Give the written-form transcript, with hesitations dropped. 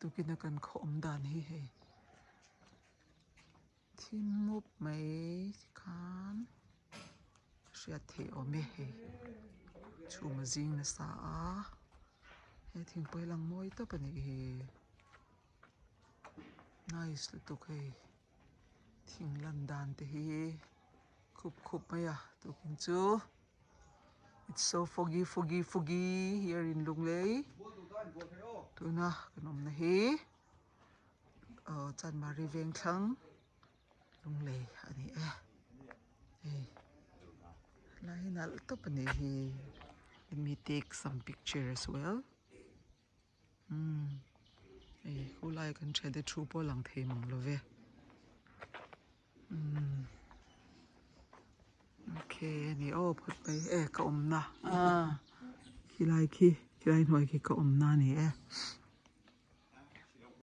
Tukin a kan khaw awm dan hi hei thim mup mai tikhan hriat theih awm e hei chhum a zing nasa a he thingpui lang mawi tawp a nih hi nice lutuk hei thing lan dan te hi khup khup mai a tukin chu. It's so foggy foggy foggy here in Lunglei tuna kan awmna hi aw Chanmari Vengthlang Lunglei a ni e hei helai hi nalh tawp a nih hi let me take some picture as well umm hei khulai kan thiante thu pawh a lang thei mang lo ve. Umm okay ani aw phawt mai e ka awmna ah khilai khi khilai hnuai khi ka awmna ani e.